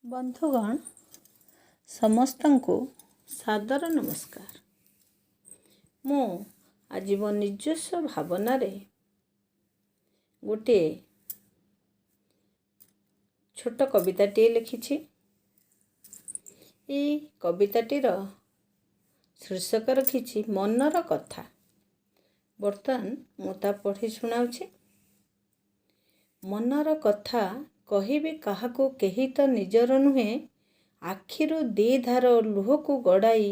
ବନ୍ଧୁଗଣ, ସମସ୍ତଙ୍କୁ ସାଦର ନମସ୍କାର। ମୁଁ ଆଜି ମୋ ନିଜସ୍ୱ ଭାବନାରେ ଗୋଟିଏ ଛୋଟ କବିତାଟିଏ ଲେଖିଛି। ଏଇ କବିତାଟିର ଶୀର୍ଷକ ରଖିଛି ମନର କଥା। ବର୍ତ୍ତମାନ ମୁଁ ତା ପଢ଼ି ଶୁଣାଉଛି। ମନର କଥା କହିବି କାହାକୁ? କେହି ତ ନିଜର ନୁହେଁ। ଆଖିରୁ ଦି ଧାର ଲୁହକୁ ଗଡ଼ାଇ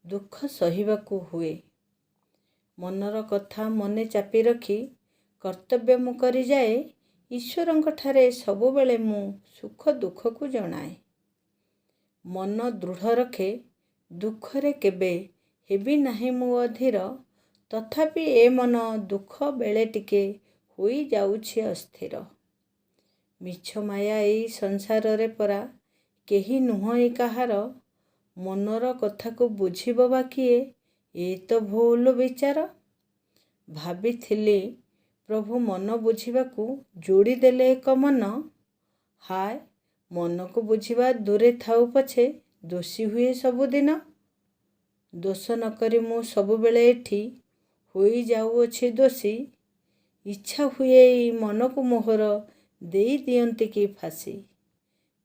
ଦୁଃଖ ସହିବାକୁ ହୁଏ। ମନର କଥା ମନେ ଚାପି ରଖି କର୍ତ୍ତବ୍ୟ ମୁଁ କରିଯାଏ। ଈଶ୍ୱରଙ୍କଠାରେ ସବୁବେଳେ ମୁଁ ସୁଖ ଦୁଃଖକୁ ଜଣାଏ। ମନ ଦୃଢ଼ ରଖେ, ଦୁଃଖରେ କେବେ ହେବି ନାହିଁ ମୁଁ ଅଧୀର। ତଥାପି ଏ ମନ ଦୁଃଖ ବେଳେ ଟିକେ ହୋଇଯାଉଛି ଅସ୍ଥିର। ମିଛ ମାୟା ଏଇ ସଂସାରରେ ପରା କେହି ନୁହଁଇ କାହାର। ମନର କଥାକୁ ବୁଝିବ ବା କିଏ? ଏ ତ ଭୁଲ ବିଚାର। ଭାବିଥିଲି ପ୍ରଭୁ ମନ ବୁଝିବାକୁ ଯୋଡ଼ିଦେଲେ ଏକ ମନ। ହାୟ, ମନକୁ ବୁଝିବା ଦୂରେ ଥାଉ ପଛେ ଦୋଷୀ ହୁଏ ସବୁଦିନ। ଦୋଷ ନ କରି ମୁଁ ସବୁବେଳେ ଏଠି ହୋଇଯାଉଅଛି ଦୋଷୀ। ଇଚ୍ଛା ହୁଏ ଏଇ ମନକୁ ମୋହର ଦେଇ ଦିଅନ୍ତି କି ଫାଶୀ।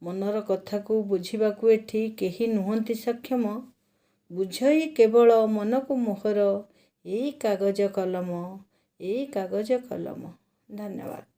ମନର କଥାକୁ ବୁଝିବାକୁ ଏଠି କେହି ନୁହନ୍ତି ସକ୍ଷମ। ବୁଝଇ କେବଳ ମନକୁ ମୋହର ଏଇ କାଗଜ କଲମ, ଏଇ କାଗଜ କଲମ। ଧନ୍ୟବାଦ।